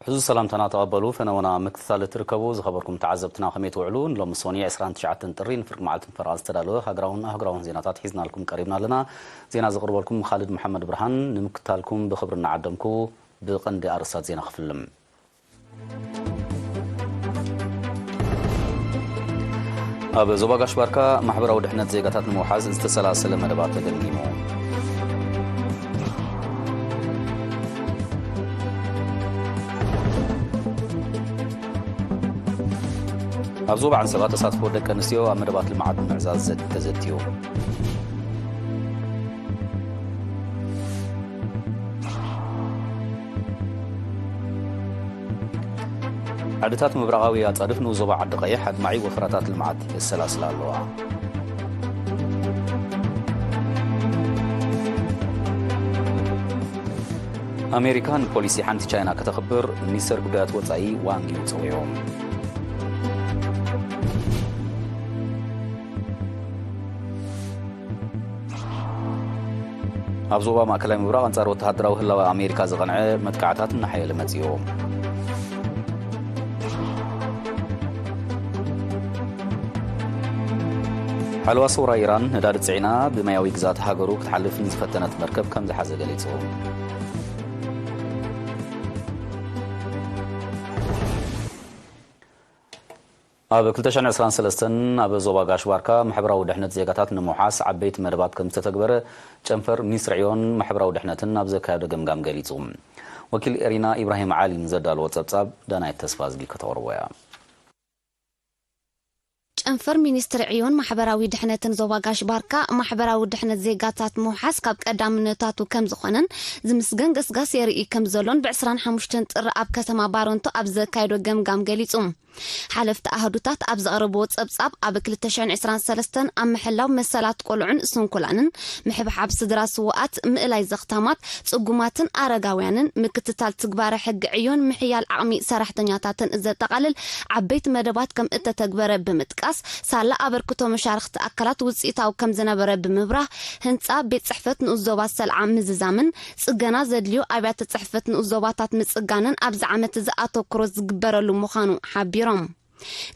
እዚ ሰላምታና ተቐበሉ። ፈነወና ምክትታል እትርከቡ ዝኸበርኩም ተዓዘብትና ከመይ ትውዕሉ? ንሎሚ ሶኒ ዕስራን ትሽዓተን ጥሪ ንፍርቂ መዓልትን ፈረቓ ዝተዳለወ ሃገራውን ኣህጉራውን ዜናታት ሒዝናልኩም ቀሪብና ኣለና። ዜና ዘቕርበልኩም ኻልድ መሓመድ ብርሃን። ንምክትታልኩም ብኽብሪ እናዓደምኩ ብቐንዲ ኣርእስታት ዜና ክፍልም። ኣብ ዞባ ጋሽ ባርካ ማሕበራዊ ድሕነት ዜጋታት ንምውሓዝ ዝተሰላሰለ መደባት ተገምጊሙ። ኣብ ዞባ ዓንሰባ ተሳትፎ ደቂ ኣንስትዮ ኣብ መደባት ልምዓት ንምዕዛዝ ዘ-፣ ተዘትዩ። ዓድታት ምብራቓዊ ኣጻድፍ ንኡስ ዞባ ዓዲ ቀይሕ ኣድማዒ ወፈራታት ልምዓት የሰላስላ ኣለዋ። ኣሜሪካ ንፖሊሲ ሓንቲ ቻይና ከተኽብር ሚኒስተር ጉዳያት ወጻኢ ዋንግ ዩ ጸዊዑ። ኣብ ዞባ ማእከላይ ምብራቕ ኣንጻር ወተሃደራዊ ህላወ ኣሜሪካ ዝቐንዐ መጥቃዕታት እናሓየለ መጺኡ። ሓለዋ ሰውራ ኢራን ነዳዲ ጽዒና ብማያዊ ግዛት ሃገሩ ክትሓልፍ ንዝፈተነት መርከብ ከም ዝሓዘ ገሊጹ። ኣብ ክልተ ሽሕን ዕስራን ሰለስተን ኣብ ዞባ ጋሽ ባርካ ማሕበራዊ ድሕነት ዜጋታት ንምውሓስ ዓበይቲ መደባት ከም ዝተተግበረ ጨንፈር ሚኒስትሪ ዕዮን ማሕበራዊ ድሕነትን ኣብ ዘካየዶ ገምጋም ገሊጹ። ወኪል ኤሪና ኢብራሂም ዓሊ ንዘዳለዎ ጸብጻብ ዳናይት ተስፋዝጊ ከተቕርቦ እያ። ጨንፈር ሚኒስትሪ ዕዮን ማሕበራዊ ድሕነትን ዞባ ጋሽ ባርካ ማሕበራዊ ድሕነት ዜጋታት ምውሓስ ካብ ቀዳምነታቱ ከም ዝኾነን ዝምስገን ገስጋስ የርኢ ከም ዘሎን ብ ዕስራን ሓሙሽተን ጥሪ ኣብ ከተማ ባረንቶ ኣብ ዘካየዶ ገምጋም ገሊጹ። ሓለፍቲ ኣህዱታት ኣብ ዘቕረብዎ ጸብጻብ፣ ኣብ ክልተ ሽሕን ዕስራን ሰለስተን ኣብ ምሕላው መሰላት ቆልዑን ስንኩላንን፣ ምሕብሓብ ስድራ ስዉኣት፣ ምእላይ ዘኽታማት፣ ጽጉማትን ኣረጋውያንን፣ ምክትታል ትግባረ ሕጊ ዕዮን ምሕያል ዓቕሚ ሰራሕተኛታትን ዘጠቓልል ዓበይቲ መደባት ከም እተተግበረ ብምጥቃስ፣ ሳላ ኣበርክቶ መሻርኽቲ ኣካላት ውጽኢታዊ ከም ዝነበረ ብምብራህ፣ ህንጻ ቤት ጽሕፈት ንኡስ ዞባ ሰልዓ ምዝዛምን ጽገና ዘድልዮ ኣብያተ ጽሕፈት ንኡስ ዞባታት ምጽጋንን ኣብዚ ዓመት እዚ ኣተኩሮ ዝግበረሉ ምዃኑ ሓቢሮም።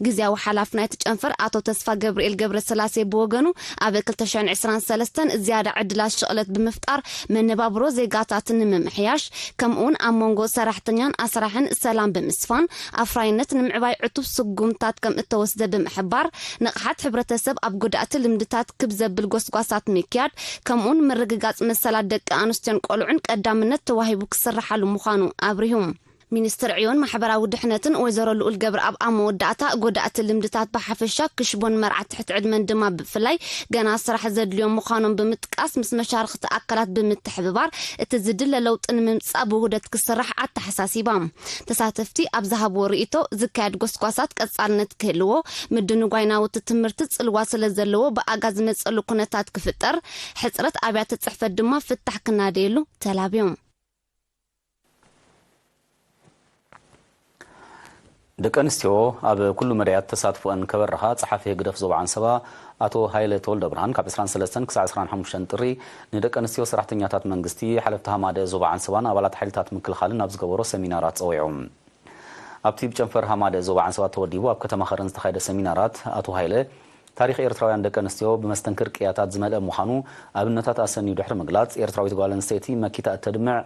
ግዝያዊ ሓላፊ ናይቲ ጨንፈር ኣቶ ተስፋ ገብርኤል ገብረስላሴ ብወገኑ፣ ኣብ ክልተ ሽሕን ዕስራን ሰለስተን ዝያዳ ዕድላት ሽቕለት ብምፍጣር፣ መነባብሮ ዜጋታት ንምምሕያሽ፣ ከምኡውን ኣብ መንጎ ሰራሕተኛን ኣስራሕን ሰላም ብምስፋን፣ ኣፍራይነት ንምዕባይ ዕቱብ ስጉምታት ከም እተወስደ ብምሕባር፣ ንቕሓት ሕብረተሰብ ኣብ ጎዳእቲ ልምድታት ክብ ዘብል ጎስጓሳት ምክያድ፣ ከምኡውን ምርግጋጽ መሰላት ደቂ ኣንስትዮን ቆልዑን ቀዳምነት ተዋሂቡ ክስርሓሉ ምዃኑ ኣብሪሁ። ሚኒስትር ዕዮን ማሕበራዊ ድሕነትን ወይዘሮ ልኡል ገብረኣብ ኣብ መወዳእታ፣ ጎዳእቲ ልምድታት ብሓፈሻ ክሽቦን መርዓ ትሕቲ ዕድመን ድማ ብፍላይ ገና ስራሕ ዘድልዮም ምዃኖም ብምጥቃስ፣ ምስ መሻርኽቲ ኣካላት ብምትሕብባር እቲ ዝድለ ለውጢ ንምምጻእ ብውህደት ክስራሕ ኣተሓሳሲባ። ተሳተፍቲ ኣብ ዝሃብዎ ርእይቶ፣ ዝካየድ ጎስጓሳት ቀጻልነት ክህልዎ፣ ምድንጓይ ናውቲ ትምህርቲ ጽልዋ ስለ ዘለዎ ብኣጋ ዝመጸሉ ኩነታት ክፍጠር፣ ሕጽረት ኣብያተ ጽሕፈት ድማ ፍታሕ ክናደየሉ ተላብዮም። ደቂ ኣንስትዮ ኣብ ኩሉ መዳያት ተሳትፎአን ከበርኻ ጸሓፊ ህግደፍ ዞባ ዓንሰባ ኣቶ ሃይለ ተወልደብርሃን ካብ ዕስራን ሰለስተን ክሳዕ ዕስራን ሓሙሽተን ጥሪ ንደቂ ኣንስትዮ ሰራሕተኛታት መንግስቲ፣ ሓለፍቲ ሃማደ ዞባ ዓንሰባን ኣባላት ሓይልታት ምክልኻልን ኣብ ዝገበሮ ሰሚናራት ጸዊዑ። ኣብቲ ብጨንፈር ሃማደ ዞባ ዓንሰባ ተወዲቡ ኣብ ከተማ ከረን ዝተኻየደ ሰሚናራት ኣቶ ሃይለ ታሪኽ ኤርትራውያን ደቂ ኣንስትዮ ብመስተንክር ቅያታት ዝመልአ ምዃኑ ኣብነታት ኣሰንዩ ድሕሪ ምግላጽ፣ ኤርትራዊት ጓል ኣንስተይቲ መኪታ እተድምዕ፣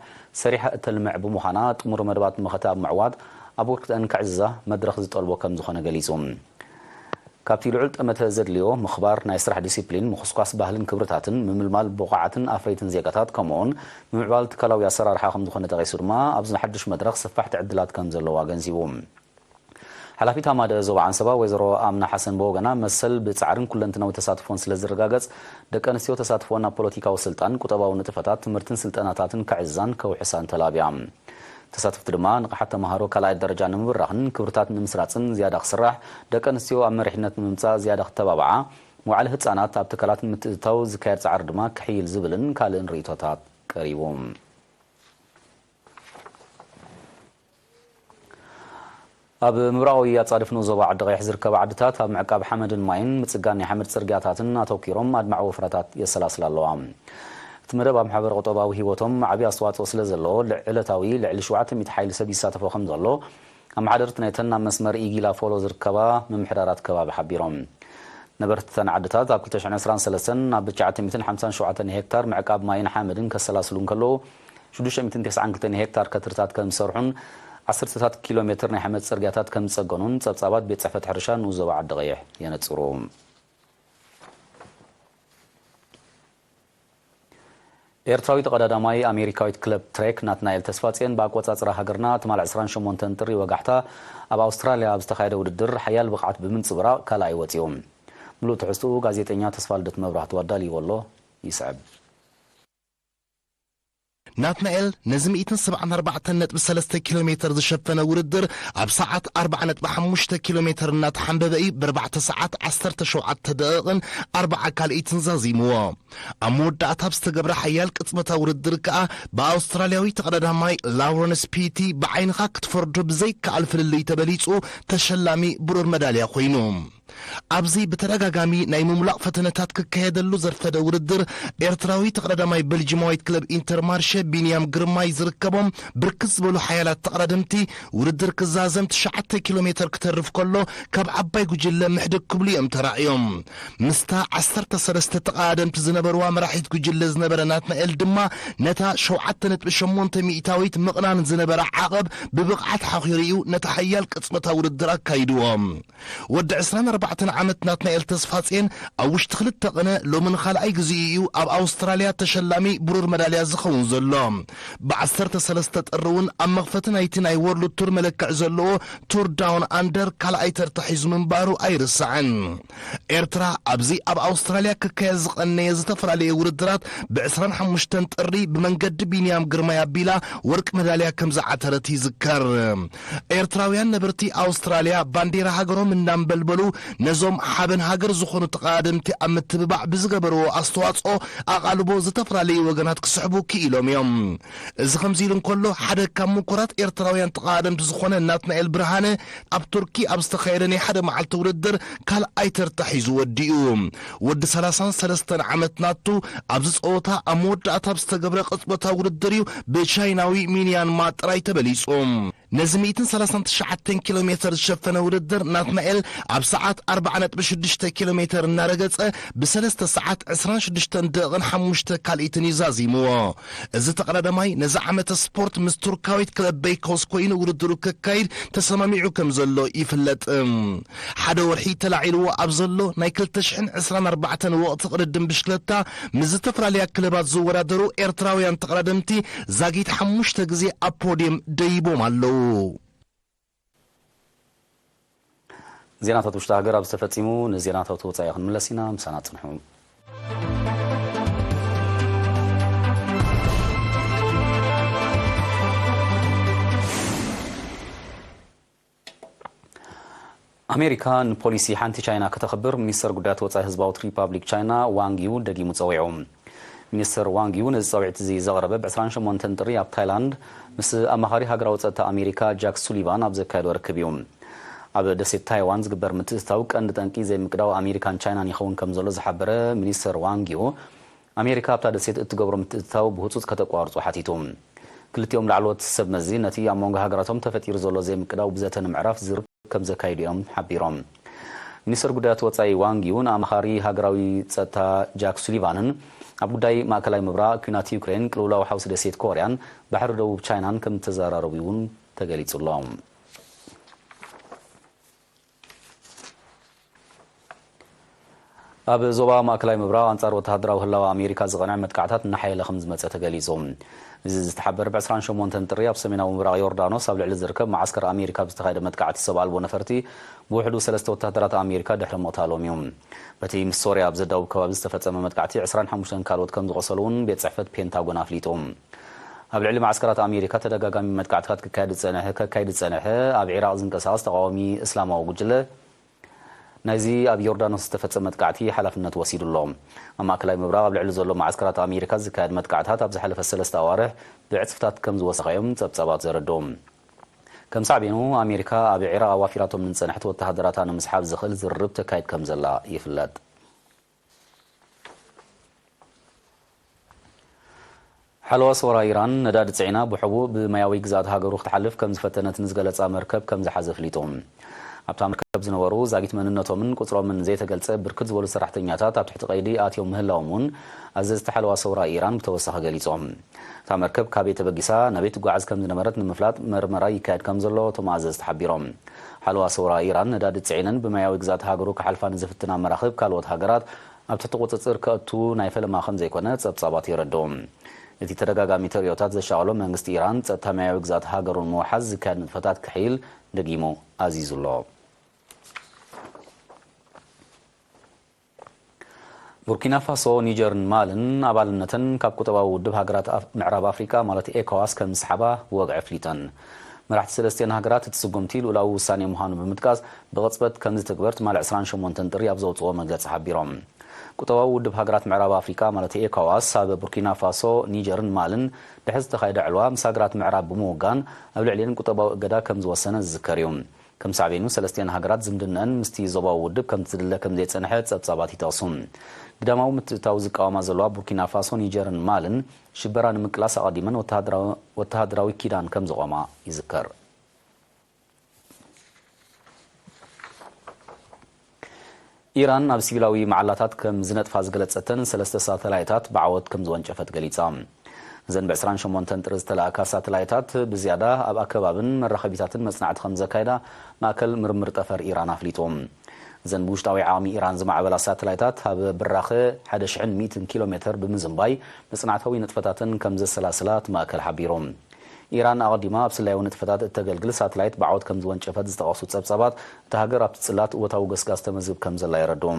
ሰሪሓ እተልምዕ ብምዃና፣ ጥሙር መደባት መኸተ ኣብ ምዕዋት ኣበርክተአን ከዕዝዛ መድረኽ ዝጠልቦ ከም ዝኾነ ገሊጹ። ካብቲ ልዑል ጠመተ ዘድልዮ ምኽባር ናይ ስራሕ ዲሲፕሊን፣ ምኹስኳስ ባህልን ክብርታትን፣ ምምልማል ብቑዓትን ኣፍረይትን ዜጋታት፣ ከምኡውን ምምዕባል ትካላዊ ኣሰራርሓ ከም ዝኾነ ጠቒሱ ድማ፣ ኣብዚ ሓድሽ መድረኽ ሰፋሕቲ ዕድላት ከም ዘለዉ ኣገንዚቡ። ሓላፊት ሃማደ ዞባ ዓንሰባ ወይዘሮ ኣምና ሓሰን ብወገና፣ መሰል ብጻዕርን ኩለንትናዊ ተሳትፎን ስለ ዝረጋገጽ፣ ደቂ ኣንስትዮ ተሳትፎን ኣብ ፖለቲካዊ ስልጣን፣ ቁጠባዊ ንጥፈታት፣ ትምህርትን ስልጠናታትን ከዕዝዛን ከውሕሳን ተላብያ። ተሳተፍቲ ድማ ንቕሓት ተምሃሮ ካልኣይ ደረጃ ንምብራኽን ክብርታት ንምስራጽን ዝያዳ ክስራሕ፣ ደቂ ኣንስትዮ ኣብ መሪሕነት ንምምጻእ ዝያዳ ክተባብዓ፣ መዋዕለ ህጻናት ኣብ ትካላት ንምትእትታው ዝካየድ ጻዕሪ ድማ ክሕይል ዝብልን ካልእን ርእይቶታት ቀሪቡ። ኣብ ምብራቓዊ ኣጻድፍ ንኡስ ዞባ ዓዲ ቀይሕ ዝርከባ ዓድታት ኣብ ምዕቃብ ሓመድን ማይን ምጽጋን ናይ ሓመድ ጽርግያታትን ኣተኲሮም ኣድማዒ ወፍራታት የሰላስላ ኣለዋ። እቲ መደብ ኣብ ማሕበረ ቁጠባዊ ህይወቶም ዓቢ ኣስተዋጽኦ ስለ ዘለዎ፣ ልዕለታዊ ልዕሊ ሸውዓተ ሚእቲ ሓይሊ ሰብ ይሳተፎ ከም ዘሎ ኣመሓደርቲ ናይተን ኣብ መስመር ኢጊላ ፎሎ ዝርከባ ምምሕዳራት ከባቢ ሓቢሮም። ነበርቲ እተን ዓድታት ኣብ ክልተ ሽሕን ዕስራን ሰለስተን ናብ ትሽዓተ ሚእትን ሓምሳን ሸውዓተን ሄክታር ምዕቃብ ማይን ሓመድን ከሰላስሉ እንከለዉ፣ ሽዱሽተ ሚእትን ተስዓን ክልተን ሄክታር ከትርታት ከም ዝሰርሑን ዓሰርተታት ኪሎ ሜትር ናይ ሓመድ ጽርግያታት ከም ዝጸገኑን ጸብጻባት ቤት ጽሕፈት ሕርሻ ንኡስ ዞባ ዓዲ ቀይሕ የነጽሩ። ኤርትራዊ ተቐዳዳማይ ኣሜሪካዊት ክለብ ትሬክ ናትናኤል ተስፋጽዮን ብኣቆጻጽራ ሃገርና ትማል ዕስራን ሸሞንተን ጥሪ ወጋሕታ ኣብ ኣውስትራልያ ኣብ ዝተኻየደ ውድድር ሓያል ብቕዓት ብምንጽብራቕ ካልኣይ ወጺኡ። ምሉእ ትሕዝትኡ ጋዜጠኛ ተስፋልደት መብራህቱ ኣዳልይዎ ኣሎ፣ ይስዕብ። ናትናኤል ነዚ ሚእትን ሰብዓን ኣርባዕተን ነጥቢ ሰለስተ ኪሎ ሜተር ዝሸፈነ ውድድር ኣብ ሰዓት ኣርባዓ ነጥቢ ሓሙሽተ ኪሎ ሜተር እናተሓንበበ እዩ ብኣርባዕተ ሰዓት ዓሰርተ ሸውዓተ ደቂቕን ኣርባዓ ካልኢትን ዛዚምዎ። ኣብ መወዳእታ ኣብ ዝተገብረ ሓያል ቅጽበታዊ ውድድር ከኣ ብኣውስትራልያዊ ተቐዳዳማይ ላውረንስ ፒቲ ብዓይንኻ ክትፈርዶ ብዘይከኣል ፍልልይ ተበሊጹ ተሸላሚ ብሩር መዳልያ ኮይኑ። ኣብዚ ብተደጋጋሚ ናይ ምሙላቕ ፈተነታት ክካየደሉ ዘርፈደ ውድድር ኤርትራዊ ተቐዳዳማይ በልጅማዊት ክለብ ኢንተርማርሸ ቢንያም ግርማይ ዝርከቦም ብርክት ዝበሉ ሓያላት ተቐዳደምቲ ውድድር ክዛዘም ትሽዓተ ኪሎ ሜተር ክተርፍ ከሎ ካብ ዓባይ ጉጅለ ምሕድግ ክብሉ እዮም ተራእዮም። ምስታ ዓሰርተ ሰለስተ ተቐዳደምቲ ዝነበርዋ መራሒት ጉጅለ ዝነበረ ናትናኤል ድማ ነታ ሸውዓተ ነጥቢ ሸሞንተ ሚእታዊት ምቕናን ዝነበራ ዓቐብ ብብቕዓት ሓኺሩ እዩ ነቲ ሓያል ቅጽበታዊ ውድድር ኣካይድዎ። ወዲ ዕስራን ኣርባዕተን ዓመት ናትናኤል ተስፋጼን ኣብ ውሽጢ ክልተ ቅነ ሎሚ ንኻልኣይ ግዜኡ እዩ ኣብ ኣውስትራልያ ተሸላሚ ብሩር መዳልያ ዝኸውን ዘሎ። ብዓሰርተ ሰለስተ ጥሪ እውን ኣብ መኽፈቲ ናይቲ ናይ ወርልድ ቱር መለክዒ ዘለዎ ቱር ዳውን ኣንደር ካልኣይ ተርታ ሒዙ ምንባሩ ኣይርሳዕን። ኤርትራ ኣብዚ ኣብ ኣውስትራልያ ክካየድ ዝቐነየ ዝተፈላለየ ውድድራት ብዕስራን ሓሙሽተን ጥሪ ብመንገዲ ቢንያም ግርማይ ኣቢላ ወርቂ መዳልያ ከም ዝዓተረት ይዝከር። ኤርትራውያን ነበርቲ ኣውስትራልያ ባንዴራ ሃገሮም እናንበልበሉ ነዞም ሓበን ሃገር ዝኾኑ ተቐዳደምቲ ኣብ ምትብባዕ ብዝገበርዎ ኣስተዋጽኦ ኣቓልቦ ዝተፈላለዩ ወገናት ክስሕቡ ክኢሎም እዮም። እዚ ከምዚ ኢሉ እንከሎ፣ ሓደ ካብ ምኩራት ኤርትራውያን ተቐዳደምቲ ዝኾነ ናትናኤል ብርሃነ ኣብ ቱርኪ ኣብ ዝተኻየደ ናይ ሓደ መዓልቲ ውድድር ካልኣይ ተርታ ሒዙ ወዲኡ። ወዲ ሰላሳን ሰለስተን ዓመት ናቱ ኣብዚ ጸወታ ኣብ መወዳእታ ኣብ ዝተገብረ ቅጽበታዊ ውድድር እዩ ብቻይናዊ ሚንያን ማ ጥራይ ተበሊጹ። ነዚ ሚእትን ሰላሳን ትሽዓተን ኪሎ ሜተር ዝሸፈነ ውድድር ናትናኤል ኣብ ሰዓት ኣርባዓ ነጥቢ ሽዱሽተ ኪሎ ሜተር እናረገጸ ብሰለስተ ሰዓት ዕስራን ሽዱሽተን ደቂቕን ሓሙሽተ ካልኢትን እዩ ዛዚምዎ። እዚ ተቐዳዳማይ ነዚ ዓመተ ስፖርት ምስ ቱርካዊት ክለብ በይኮስ ኮይኑ ውድድሩ ከካይድ ተሰማሚዑ ከም ዘሎ ይፍለጥ። ሓደ ወርሒ ተላዒልዎ ኣብ ዘሎ ናይ ክልተ ሽሕን ዕስራን ኣርባዕተን ወቕቲ ቅድድም ብሽክለታ ምስ ዝተፈላለያ ክለባት ዝወዳደሩ ኤርትራውያን ተቐዳደምቲ ዛጊት ሓሙሽተ ግዜ ኣብ ፖድየም ደይቦም ኣለዉ። ዜናታት ውሽጢ ሃገር ኣብ ዝተፈጺሙ ንዜናታት ወጻኢ ክንምለስ ኢና። ምሳና ጽንሑ። ኣሜሪካ ንፖሊሲ ሓንቲ ቻይና ከተኽብር ሚኒስተር ጉዳያት ወጻኢ ህዝባዊት ሪፓብሊክ ቻይና ዋንግ ዩ ደጊሙ ጸዊዑ። ሚኒስተር ዋንግ ዩ ነዚ ጻውዒት እዚ ዘቕረበ ብ ዕስራን ሸሞንተን ጥሪ ኣብ ታይላንድ ምስ ኣማኻሪ ሃገራዊ ጸጥታ ኣሜሪካ ጃክ ሱሊቫን ኣብ ዘካየዶ ርክብ እዩ። ኣብ ደሴት ታይዋን ዝግበር ምትእትታው ቀንዲ ጠንቂ ዘይምቅዳው ኣሜሪካን ቻይናን ይኸውን ከም ዘሎ ዝሓበረ ሚኒስተር ዋንግ ዩ፣ ኣሜሪካ ኣብታ ደሴት እትገብሮ ምትእትታው ብህጹጽ ከተቋርጾ ሓቲቱ። ክልቲኦም ላዕለዎት ሰብ መዚ ነቲ ኣብ መንጎ ሃገራቶም ተፈጢሩ ዘሎ ዘይምቅዳው ብዘተ ንምዕራፍ ዝርርብ ከም ዘካይዱ እዮም ሓቢሮም። ሚኒስተር ጉዳያት ወጻኢ ዋንግ ዩ ንኣማኻሪ ሃገራዊ ጸጥታ ጃክ ሱሊቫንን ኣብ ጉዳይ ማእከላይ ምብራቕ፣ ኲናት ዩክሬን፣ ቅልውላው ሓውሲ ደሴት ኮርያን ባሕሪ ደቡብ ቻይናን ከም ዝተዘራረቡ እውን ተገሊጹ ኣሎ። ኣብ ዞባ ማእከላይ ምብራቕ ኣንጻር ወተሃደራዊ ህላወ ኣሜሪካ ዝቐንዐ መጥቃዕታት እናሓየለ ከም ዝመጸ ተገሊጹ። እዚ ዝተሓበረ ብ ዕስራን ሸሞንተን ጥሪ ኣብ ሰሜናዊ ምብራቕ ዮርዳኖስ ኣብ ልዕሊ ዝርከብ መዓስከር ኣሜሪካ ብዝተኻየደ መጥቃዕቲ ሰብ ኣልቦ ነፈርቲ ብውሕዱ ሰለስተ ወተሃደራት ኣሜሪካ ድሕሪ ምቕታሎም እዩ። በቲ ምስ ሶርያ ኣብ ዘዳውብ ከባቢ ዝተፈጸመ መጥቃዕቲ ዕስራን ሓሙሽተን ካልኦት ከም ዝቖሰሉ እውን ቤት ጽሕፈት ፔንታጎን ኣፍሊጡ። ኣብ ልዕሊ መዓስከራት ኣሜሪካ ተደጋጋሚ መጥቃዕትታት ክካየድ ዝጸንሐ፣ ከካይድ ዝጸንሐ ኣብ ዒራቕ ዝንቀሳቐስ ተቓዋሚ እስላማዊ ጉጅለ ናይዚ ኣብ ዮርዳኖስ ዝተፈጸመ መጥቃዕቲ ሓላፍነት ወሲዱ ኣሎ። ኣብ ማእከላይ ምብራቕ ኣብ ልዕሊ ዘሎ መዓስከራት ኣሜሪካ ዝካየድ መጥቃዕታት ኣብ ዝሓለፈ ሰለስተ ኣዋርሕ ብዕጽፍታት ከም ዝወሰኸ እዮም ጸብጻባት ዘረድኡ። ከም ሳዕቤኑ ኣሜሪካ ኣብ ዒራቕ ኣዋፊራቶም ንዝጸንሐት ወተሃደራታ ንምስሓብ ዘኽእል ዝርርብ ተካይድ ከም ዘላ ይፍለጥ። ሓለዋ ሰውራ ኢራን ነዳዲ ጽዒና ብሕቡእ ብማያዊ ግዝኣት ሃገሩ ክትሓልፍ ከም ዝፈተነት ንዝገለጻ መርከብ ከም ዝሓዘ ኣፍሊጡ። ኣብታ መርከብ ዝነበሩ ዛጊት መንነቶምን ቁጽሮምን ዘይተገልጸ ብርክት ዝበሉ ሰራሕተኛታት ኣብ ትሕቲ ቀይዲ ኣትዮም ምህላዎም እውን ኣዘዝቲ ሓለዋ ሰውራ ኢራን ብተወሳኺ ገሊጾም። እታ መርከብ ካበይ ተበጊሳ ናበይ ትጓዓዝ ከም ዝነበረት ንምፍላጥ መርመራ ይካየድ ከም ዘሎ እቶም ኣዘዝቲ ሓቢሮም። ሓለዋ ሰውራ ኢራን ነዳዲ ጽዒነን ብማያዊ ግዝኣት ሃገሩ ክሓልፋ ንዝፍትና መራኽብ ካልኦት ሃገራት ኣብ ትሕቲ ቁጽጽር ከእቱ ናይ ፈለማ ከም ዘይኮነ ጸብጻባት የረድኡ። እቲ ተደጋጋሚ ተርእዮታት ዘሻቐሎ መንግስቲ ኢራን ጸጥታ ማያዊ ግዝኣት ሃገሩ ንምውሓዝ ዝካየድ ንጥፈታት ክሕይል ደጊሙ ኣዚዙ ኣሎ። ቡርኪና ፋሶ፣ ኒጀርን ማልን ኣባልነተን ካብ ቁጠባዊ ውድብ ሃገራት ኣፍ-፣ ምዕራብ ኣፍሪቃ ማለት ኤኮዋስ ከም ዝሰሓባ ብወግዒ ኣፍሊጠን። መራሕቲ ሰለስቲአን ሃገራት እቲ ስጉምቲ ልኡላዊ ውሳኔ ምዃኑ ብምጥቃስ ብቕጽበት ከም ዝትግበር ትማሊ ዕስራን ሸሞንተን ጥሪ ኣብ ዘውጽኦ መግለጺ ሓቢሮም። ቁጠባዊ ውድብ ሃገራት ምዕራብ ኣፍሪቃ ማለት ኤኮዋስ ኣብ ቡርኪና ፋሶ፣ ኒጀርን ማልን ድሕሪ ዝተኻየደ ዕልዋ ምስ ሃገራት ምዕራብ ብምውጋን ኣብ ልዕሊአን ቁጠባዊ እገዳ ከም ዝወሰነ ዝዝከር እዩ። ከም ሳዕቤኑ ሰለስቲአን ሃገራት ዝምድነአን ምስቲ ዞባዊ ውድብ ከምቲ ዝድለ ከም ዘይጸንሐ ጸብጻባት ይጠቕሱ። ግዳማዊ ምትእትታው ዝቃወማ ዘለዋ ቡርኪና ፋሶ፣ ኒጀርን ማልን ሽበራ ንምቅላስ ኣቐዲመን ወተሃደራዊ፣ ወተሃደራዊ ኪዳን ከም ዘቖማ ይዝከር። ኢራን ኣብ ሲቪላዊ መዓላታት ከም ዝነጥፋ ዝገለጸተን ሰለስተ ሳተላይታት ብዓወት ከም ዝወንጨፈት ገሊጻ። እዘን ብ ዕስራን ሸሞንተን ጥሪ ዝተለኣካ ሳተላይታት ብዝያዳ ኣብ ኣከባብን መራኸቢታትን መጽናዕቲ ከም ዘካየዳ ማእከል ምርምር ጠፈር ኢራን ኣፍሊጡ። እዘን ብውሽጣዊ ዓቕሚ ኢራን ዝማዕበላ ሳተላይታት ኣብ ብራኸ ሓደ ሽሕን ሚእትን ኪሎ ሜተር ብምዝንባይ መጽናዕታዊ ንጥፈታተን ከም ዘሰላስላ እቲ ማእከል ሓቢሩ። ኢራን ኣቐዲማ ኣብ ስለያዊ ንጥፈታት እተገልግል ሳተላይት ብዓወት ከም ዝወንጨፈት ዝጠቐሱ ጸብጻባት፣ እታ ሃገር ኣብቲ ጽላት እወታዊ ገስጋስ ተመዝግብ ከም ዘላ የረድኡ።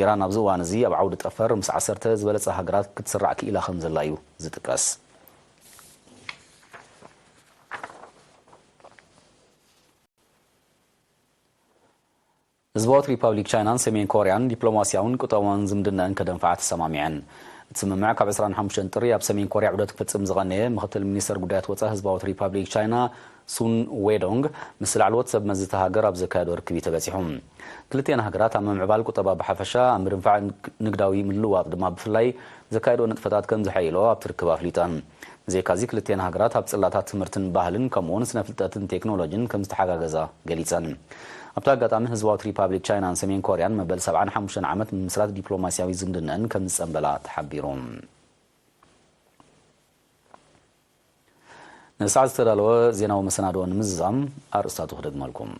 ኢራን ኣብዚ እዋን እዚ ኣብ ዓውዲ ጠፈር ምስ ዓሰርተ ዝበለጸ ሃገራት ክትስራዕ ክኢላ ከም ዘላ እዩ ዝጥቀስ። ህዝባዊት ሪፓብሊክ ቻይናን ሰሜን ኮርያን ዲፕሎማስያውን ቁጠባውን ዝምድናኣን ከደንፍዓ ተሰማሚዐን። እቲ ስምምዕ ካብ ዕስራን ሓሙሽተን ጥሪ ኣብ ሰሜን ኮርያ ዑደት ክፍጽም ዝቐነየ ምኽትል ሚኒስተር ጉዳያት ወጻኢ ህዝባዊት ሪፓብሊክ ቻይና ሱን ዌዶንግ ምስ ላዕለዎት ሰብ መዚ እታ ሃገር ኣብ ዘካየዶ ርክብ እዩ ተበጺሑ። ክልቲአን ሃገራት ኣብ ምምዕባል ቁጠባ ብሓፈሻ፣ ኣብ ምድንፋዕ ንግዳዊ ምልውዋጥ ድማ ብፍላይ ዘካየዶ ንጥፈታት ከም ዘሐይሎ ኣብቲ ርክብ ኣፍሊጠን። ብዘይካዚ ክልቲአን ሃገራት ኣብ ጽላታት ትምህርትን ባህልን ከምኡውን ስነ ፍልጠትን ቴክኖሎጂን ከም ዝተሓጋገዛ ገሊጸን። ኣብቲ ኣጋጣሚ ህዝባዊት ሪፓብሊክ ቻይናን ሰሜን ኮርያን መበል ሰብዓን ሓሙሽተን ዓመት ምምስራት ዲፕሎማስያዊ ዝምድነአን ከም ዝጸንበላ ተሓቢሩ። ንሰዓት ዝተዳለወ ዜናዊ መሰናድኦ ንምዝዛም ኣርእስታቱ ክደግመልኩም።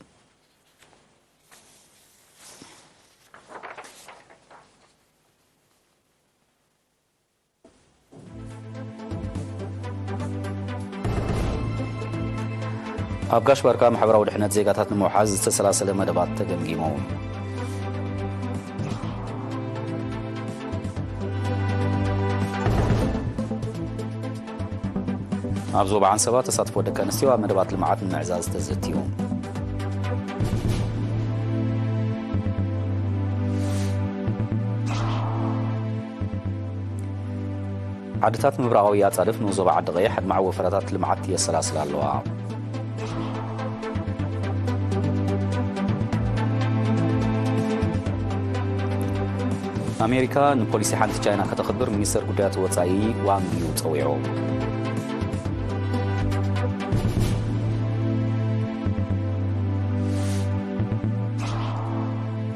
ኣብ ጋሽ ባርካ ማሕበራዊ ድሕነት ዜጋታት ንምውሓዝ ዝተሰላሰለ መደባት ተገምጊሙ። ኣብ ዞባ ዓንሰባ ተሳትፎ ደቂ ኣንስትዮ ኣብ መደባት ልምዓት ንምዕዛዝ ተዘትዩ። ዓድታት ምብራቓዊ ኣጻድፍ ንዞባ ዓዲ ቀይሕ ኣድማዒ ወፈራታት ልምዓት የሰላስላ ኣለዋ። ኣሜሪካ ንፖሊሲ ሓንቲ ቻይና ከተኽብር ሚኒስተር ጉዳያት ወጻኢ ዋንግ ዩ ጸዊዑ።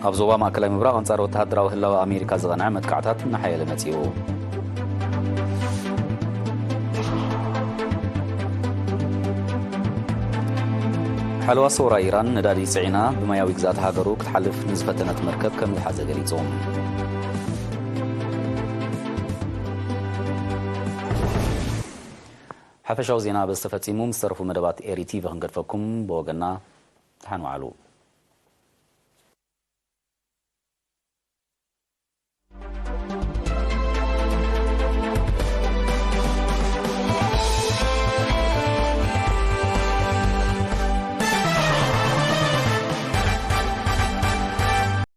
ኣብ ዞባ ማእከላይ ምብራቕ ኣንጻር ወተሃደራዊ ህላወ ኣሜሪካ ዝቐንዐ መጥቃዕታት እናሓየለ መጺኡ። ሓለዋ ሰውራ ኢራን ነዳዲ ጽዒና ብማያዊ ግዝኣት ሃገሩ ክትሓልፍ ንዝፈተነት መርከብ ከም ዝሓዘ ገሊጹ። ሓፈሻዊ ዜና በዚ ተፈጺሙ። ምስ ተረፉ መደባት ኤሪ ቲቪ ክንገድፈኩም ብወገና ደሓን ዋዕሉ።